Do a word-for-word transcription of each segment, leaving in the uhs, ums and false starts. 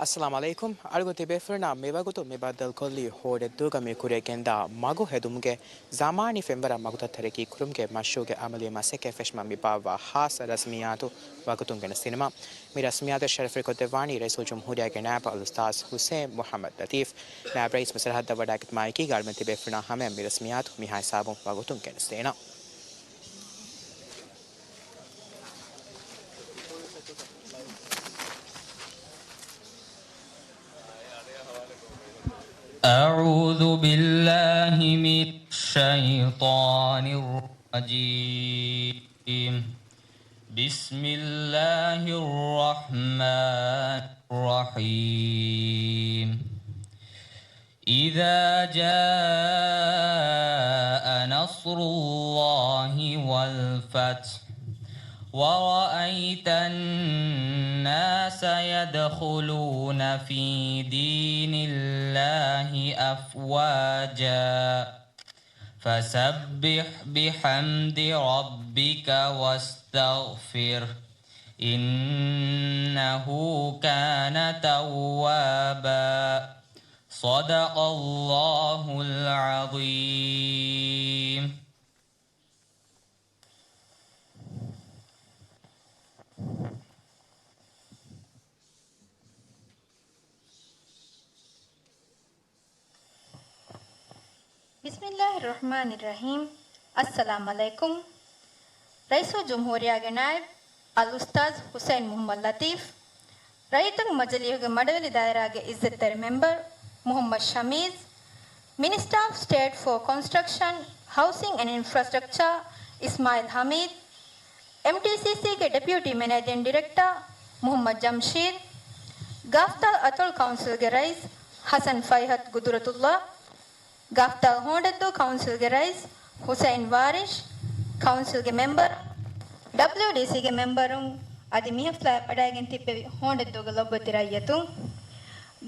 އައްސަލާމު ޢަލައިކުމް. އަޅުގަނޑު ތިބޭފުޅުންނާ މިވަގުތު މި ބައްދަލުކޮށްލީ ހޯނޑެއްދޫގަ މި ކުރިޔަށް ގެންދާ މަގު ހެދުމުގެ ޒަމާނީ ފެންވަރަށް މަގުތައް ތަރައްޤީ ކުރުމުގެ މަޝްރޫޢުގެ ޢަމަލީ މަސައްކަތް ފެށުމަށް މި ބާއްވާ ޚާއްޞަ ރަސްމިއްޔާތު ވަގުތުން ގެނެސްދިނުމަށް. މި ރަސްމިއްޔާތަށް ޝަރަފުވެރިކޮށްދެއްވާނީ ރައީސުލްޖުމްހޫރިއްޔާގެ ނާއިބު އަލްއުސްތާޛު ޙުސައިން މުޙައްމަދު ލަތީފް. ނާއިބު ރައީސް މި ސަރަޙައްދަށް ވަޑައިގަތުމާއެކީގަ އަޅުގަނޑު ތިބޭފުޅުންނާ ހަމަޔަށް މި ރަސްމިއްޔާތު މިހާ ހިސާބުން ވަގުތުން ގެނެސްދޭނަން. أعوذ بالله من الشيطان الرجيم. بسم الله الرحمن الرحيم. إذا جاء نصر الله والفتح ورأيت الناس يدخلون في دين الله أفواجا فسبح بحمد ربك واستغفره إنه كان توابا. صدق الله العظيم. بسم الله الرحمن الرحيم. އައްސަލާމު ޢަލައިކުމް. ރައީސުލްޖުމްހޫރިއްޔާގެ ނާއިބު އަލްއުސްތާޛު ޙުސައިން މުޙައްމަދު ލަތީފް، ރައްޔިތުންގެ މަޖިލީހުގެ މަޑުވެލި ދާއިރާގެ ޢިއްޒަތްތެރި މެމްބަރު މުޙައްމަދު ޝަމީޒް، މިނިސްޓާ އޮފް ސްޓޭޓް ފޯ ކޮންސްޓްރަކްޝަން، ހައުސިން އެންޑް އިންފްރާސްޓްރަކްޗާ އިސްމާޢީލް ޙަމީދު، އެމްޓީސީސީގެ ޑެޕިއުޓީ މެނޭޖިން ޑިރެކްޓާ މުޙައްމަދު ޖަމްޝީދު، ގާފްތާލް އަތޮޅު ކައުންސިލްގެ ރައީސް ޙަސަން ފަރްހަދު ޤުދުރަތުﷲ، ގާފްތާލް ހޯނޑެއްދޫ ކައުންސިލްގެ ރައީސް ޙުސައިން ވާރިޝް، ކައުންސިލްގެ މެމްބަރުން، ޑަބްލިއުޑީސީގެ މެމްބަރުން އަދި މި ޙަފްލާއަށް ވަޑައިގެން ތިއްބެވި ހޯނޑެއްދޫގެ ލޮބުވެތި ރައްޔިތުން،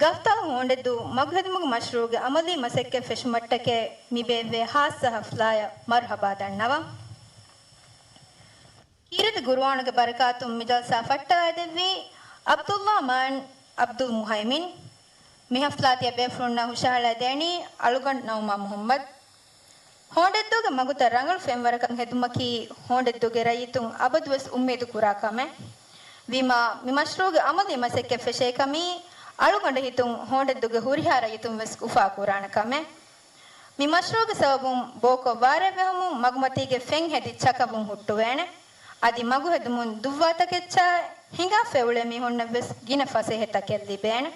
ގާފްތާލް ހޯނޑެއްދޫ މަގުހެދުމުގެ މަޝްރޫޢުގެ ޢަމަލީ މަސައްކަތް ފެށުމަށްޓަކައި މި ބޭއްވޭ ޚާއްޞަ ޙަފްލާއަށް މަރުޙަބާ ދަންނަވަން. ކީރިތި ޤުރުއާނުގެ ބަރަކާތުން މި ޖަލްސާ ފައްޓަވައިދެއްވީ ޢަބްދުﷲ މާން ޢަބްދުލް މުހައިމިން. މި ޙަފްލާ ތިޔަބޭފުޅުންނަށް ހުށަހަޅައިދޭނީ އަޅުގަނޑު ނަޢުމާ މުޙައްމަދު. ހޯނޑެއްދޫގެ މަގުތައް ރަނގަޅު ފެންވަރަކަށް ހެދުމަކީ ހޯނޑެއްދޫގެ ރައްޔިތުން އަބަދުވެސް އުއްމީދު ކުރާ ކަމެއް. ވީމާ، މި މަޝްރޫޢުގެ ޢަމަލީ މަސައްކަތް ފެށޭ ކަމީ އަޅުގަނޑު ހިތުން ހޯނޑެއްދޫގެ ހުރިހާ ރައްޔިތުން ވެސް އުފާ ކުރާނެ ކަމެއް. މި މަޝްރޫޢުގެ ސަބަބުން ބޯކޮށް ވާރޭވެހުމުން މަގުމަތީގެ ފެން ހެދި ޗަކަބުން ހުއްޓުވޭނެ. އަދި މަގު ހެދުމުން ދުއްވާތަކެއްޗާއި ހިނގާފައި އުޅޭ މީހުންނަށް ވެސް ގިނަ ފަސޭހަތަކެއް ލިބޭނެ.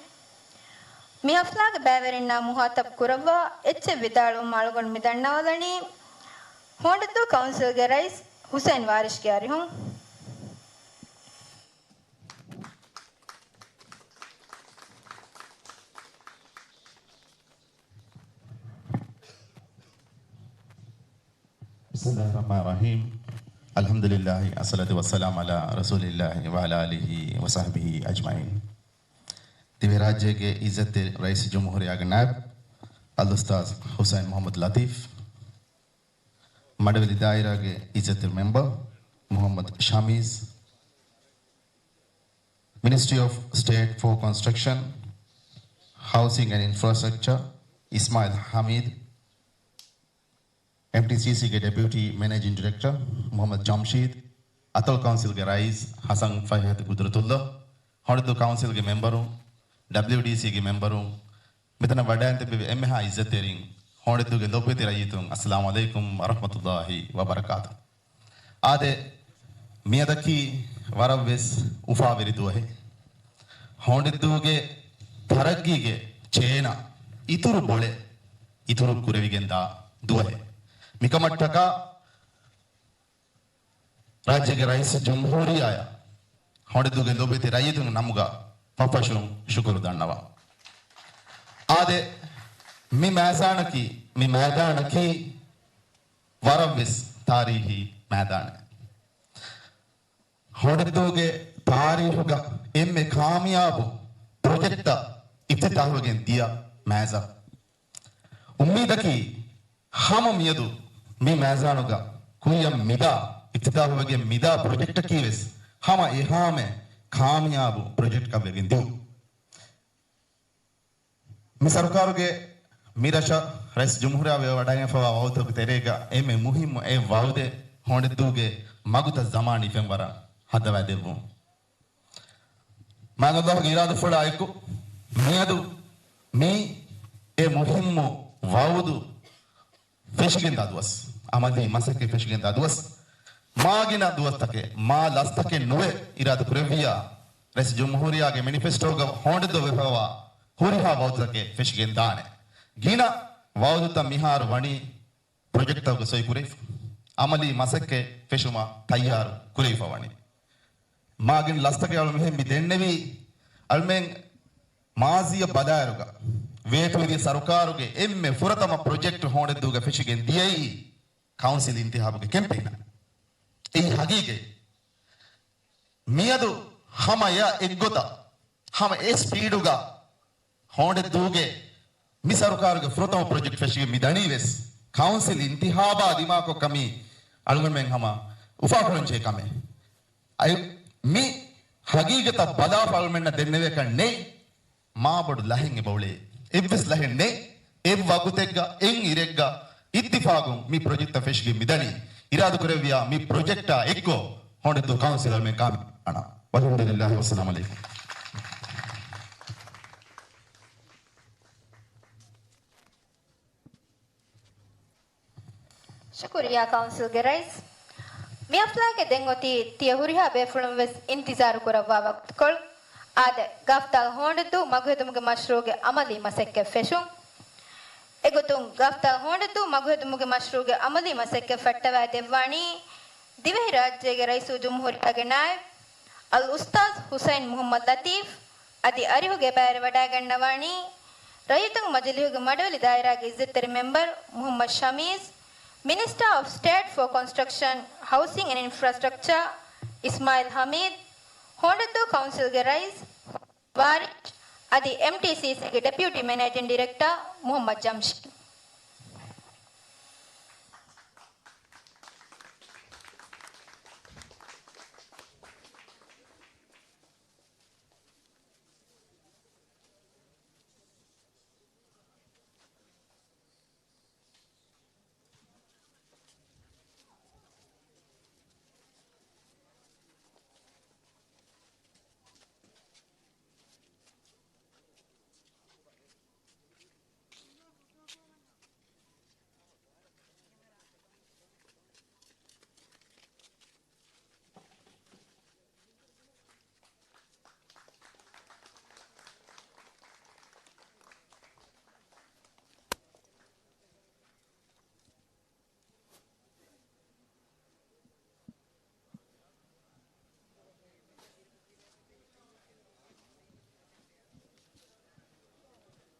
މި ޙަފްލާގެ ބައިވެރިންނާ މުޚާޠަބު ކުރައްވާ އެއްޗެއް ވިދާޅުވުމަށް އަޅުގަނޑު މި ދަންނަވާލަނީ ހޯނޑެއްދޫ ކައުންސިލްގެ ރައީސް ޙުސައިން ވާރިޝްގެ އަރިހުން. بسم الله الرحمن الرحيم. الحمد لله، الصلاة والسلام على رسول الله وعلى آله وصحبه أجمعين. ދިވެހިރާއްޖޭގެ ޢިއްޒަތްތެރި ރައީސުލްޖުމްހޫރިއްޔާގެ ނާއިބު އަލްއުސްތާޛު ޙުސައިން މުޙައްމަދު ލަތީފް، މަޑުވެލި ދާއިރާގެ ޢިއްޒަތްތެރި މެމްބަރު މުޙައްމަދު ޝަމީޒް، މިނިސްޓްރީ އޮފް ސްޓޭޓް ފޯ ކޮންސްޓްރަކްޝަން، ހައުސިން އެންޑް އިންފްރާސްޓްރަކްޗާ އިސްމާޢީލް ޙަމީދު، އެމްޓީސީސީގެ ޑެޕިއުޓީ މެނޭޖިން ޑިރެކްޓަރ މުޙައްމަދު ޖަމްޝީދު، އަތޮޅު ކައުންސިލްގެ ރައީސް ޙަސަން ފަރްހަދު ޤުދުރަތުﷲ، ހޯނޑެއްދޫ ކައުންސިލްގެ މެމްބަރުން، ޑަބްލިއުޑީސީގެ މެމްބަރުން، މިތަނަށް ވަޑައިގެން ތިއްބެވި އެންމެހާ ޢިއްޒަތްތެރިން، ހޯނޑެއްދޫގެ ލޮބުވެތި ރައްޔިތުން، އައްސަލާމު ޢަލައިކުމް ވަރަޙްމަތުﷲ ވަބަރަކާތު. އާދެ، މިއަދަކީ ވަރަށްވެސް އުފާވެރި ދުވަހެއް. ހޯނޑެއްދޫގެ ތަރައްގީގެ ޗޭނަ އިތުރު ބޮޅެއް އިތުރު ކުރެވިގެންދާ ދުވަހެއް. މިކަމަށްޓަކާ ރާއްޖޭގެ ރައީސުލްޖުމްހޫރިއްޔާއަށް ހޯނޑެއްދޫގެ ލޮބުވެތި ރައްޔިތުންގެ ނަމުގަ ފަށްފަށުން ޝުކުރު ދަންނަވަން. އާދެ، މި މައިޒާނަކީ، މި މައިދާނަކީ ވަރަށްވެސް ތާރީހީ މައިދާނެއް. ހޯނޑެއްދޫގެ ތާރީހުގަ އެންމެ ކާމިޔާބު ޕްރޮޖެކްޓްތައް އިފްތިތާޙުވެގެން ދިޔަ މައިޒާ. އުއްމީދަކީ ހަމަ މިއަދު މި މައިޒާނުގަ ކުރިއަށް މިދާ، އިފްތިތާޙުވެގެން މިދާ ޕްރޮޖެކްޓަކީ ވެސް ހަމަ އެހާމެ ކާމިޔާބު ޕްރޮޖެކްޓަކަށް ވެގެން ދިޔުން. މި ސަރުކާރުގެ މި ރަށަށް ރައީސް ޖުމްހޫރިއްޔާ ވެވަޑައިގެންފަވާ ވައުދުތަކުގެ ތެރޭގަ އެންމެ މުހިއްމު އެއް ވައުދެއް ހޮނޑެއްދޫގެ މަގުތައް ޒަމާނީ ފެންވަރަށް ހައްދަވައިދެއްވުން. މާތް ﷲ ގެ އިރާދަފުޅާ އެކު މިއަދު މީ އެ މުހިއްމު ވައުދު ފެށިގެންދާ ދުވަސް، އަމަލީ މަސައްކަތް ފެށިގެންދާ ދުވަސް، މާ ގިނަ ދުވަސްތަކެއް، މާ ލަސްތަކެއް ނުވެ އިރާދަ ކުރެއްވިއްޔާ، ރައީސް ޖުމްހޫރިއްޔާގެ މެނިފެސްޓޯގަ ހޮނޑެއްދޫ ވެފައިވާ ހުރިހާ ވައުދުތަކެއް ފެށިގެންދާނެ. ގިނަ ވައުދުތައް މިހާރު ވަނީ ޕްރޮޖެކްޓްތަކުގެ ސޮއި ކުރެވިފަ، އަމަލީ މަސައްކަތް ފެށުމަށް ތައްޔާރު ކުރެވިފަ ވަނީ. މާގިނަ ލަސްތަކެއް އަޅުމެން މި ދެންނެވީ، އަޅުމެން މާޒީއަށް ބަލާއިރުގަ، ވޭތުވެދިޔަ ސަރުކާރުގެ އެންމެ ފުރަތަމަ ޕްރޮޖެކްޓް ހޮނޑެއްދޫގަ ފެށިގެން ދިޔައީ ކައުންސިލް އިންތިހާބުގެ ކެމްޕެއިނަށް. އެއީ ހަގީގަތް. މިއަދު ހަމަ އެއާ އެއްގޮތަށް، ހަމަ އެ ސްޕީޑުގަ ހޮނޑެއްދޫގެ މި ސަރުކާރުގެ ފުރަތަމަ ޕްރޮޖެކްޓް ފެށިގެން މި ދަނީ ވެސް، ކައުންސިލް އިންތިހާބާ ދިމާކޮށް ކަމީ އަޅުގަނޑުމެން ހަމަ އުފާކުރަންޖެހޭ ކަމެއް. އައި، މި ހަގީގަތަށް ބަލާފަ އަޅުމެންނަށް ދެންނެވޭކަށް ނެތް، މާބޮޑު ލަހެއް އެބައުޅޭ. އެއްވެސް ލަހެއް ނެތް. އެއްވަގުތެއްގަ، އެއްއިރެއްގަ އިއްތިފާގުން މި ޕްރޮޖެކްޓްތައް ފެށިގެން މިދަނީ. އިރާދަ ކުރެއްވިޔާ މި ޕްރޮޖެކްޓާ އެއްކޮށް ހޮނޑެއްދޫ ކައުންސިލް އަޅުމެން ކާމިޔާބު ކުރާނަން. ވަލްޙަމްދުލިއްލާހި ވައްސަލާމް ޢަލައިކުމް. ޝުކުރިއްޔާ ކައުންސިލްގެ ރައީސް. މި ހަފްލާގެ ދެން އޮތީ ތިޔަ ހުރިހާ ބޭފުޅުން ވެސް އިންތިޒާރު ކުރައްވާ ވަގުތުކޮޅު. އާދެ، ގަފްތާލް ހޮނޑެއްދޫ މަގުހެދުމުގެ މަޝްރޫޢުގެ އަމަލީ މަސައްކަތް ފެށުން. އެގޮތުން، ގަފްތާލް ހޮނޑެއްދޫ މަގުހެދުމުގެ މަޝްރޫޢުގެ އަމަލީ މަސައްކަތް ފައްޓަވައި ދެއްވާނީ، ދިވެހިރާއްޖޭގެ ރައީސުލްޖުމްހޫރިއްޔާގެ ނާއިބު އަލްއުސްތާޛު ހުސައިން މުޙައްމަދު ލަތީފް. އަދި އަރިހުގެ ބައިވެރިވަޑައިގަންނަވާނީ، ރައްޔިތުންގެ މަޖިލީހުގެ މަޑުވެލި ދާއިރާގެ އިއްޒަތްތެރި މެމްބަރު މުޙައްމަދު ޝަމީސް، މިނިސްޓާ އޮފް ސްޓޭޓް ފޯ ކޮންސްޓްރަކްޝަން، ހައުސިން އެންޑް އިންފްރާސްޓްރަކްޗާ އިސްމާޢީލް ހަމީދު، ހޮނޑެދޫ ކައުންސިލްގެ ރައީސް ވާރިޝް، އަދި އެމްޓީސީސީގެ ޑެޕިއުޓީ މެނޭޖިން ޑިރެކްޓާ މުޙައްމަދު ޖަމްޝީދު.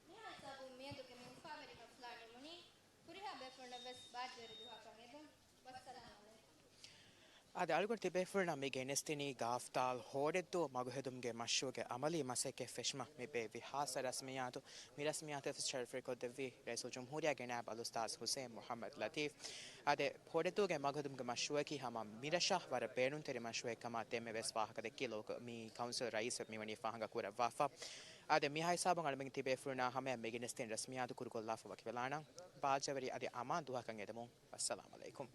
މިހާ ހިސާބުން މިއަދުގެ މި އުފާވެރި ހަފްލާ ނިމުނީ. ހުރިހާ ބޭފުޅުންނަށް ވެސް ބާއްޖަވެރި ދުވަހަކަށް އެދުން. ވައްސަލާމް ޢަލައިކުމް. އާދެ، އަޅުގަނޑު ތިބޭފުޅުންނަށް މި ގެނެސްދިނީ ގާފްތާލް ހޮނޑެދޫ މަގުހެދުމުގެ މަޝްރޫޢުގެ އަމަލީ މަސައްކަތް ފެށުމަށް މި ބޭއްވި ހާއްސަ ރަސްމިއްޔާތު. މި ރަސްމިއްޔާތަށް ޝަރަފުވެރިކޮށްދެއްވީ ރައީސުލްޖުމްހޫރިއްޔާގެ ނާއިބު އަލްއުސްތާޛު ހުސައިން މުޙައްމަދު ލަތީފް. އާދެ، ހޮނޑެދޫގެ މަގުހެދުމުގެ މަޝްރޫޢަކީ ހަމަ މިރަށަށް ވަރަށް ބޭނުންތެރި މަޝްރޫޢެއް ކަމަށް ދެންމެ ވެސް ވާހަކަ ދެއްކި ލޯކަ-، މި ކައުންސިލް ރައީސް މިވަނީ ފާހަގަ ކުރައްވާފަ. އާދެ، މިހާ ހިސާބުން އަޅުމެން ތިބޭފުޅުންނާ ހަމަޔަށް މިގެނެސްދިން ރަސްމިއްޔާތު ކުރުކޮށްލާފަ ވަކިވެލާނަން. ބާއްޖަވެރި އަދި އަމާން ދުވަހަކަށް އެދެމުން. ވައްސަލާމް ޢަލައިކުމް.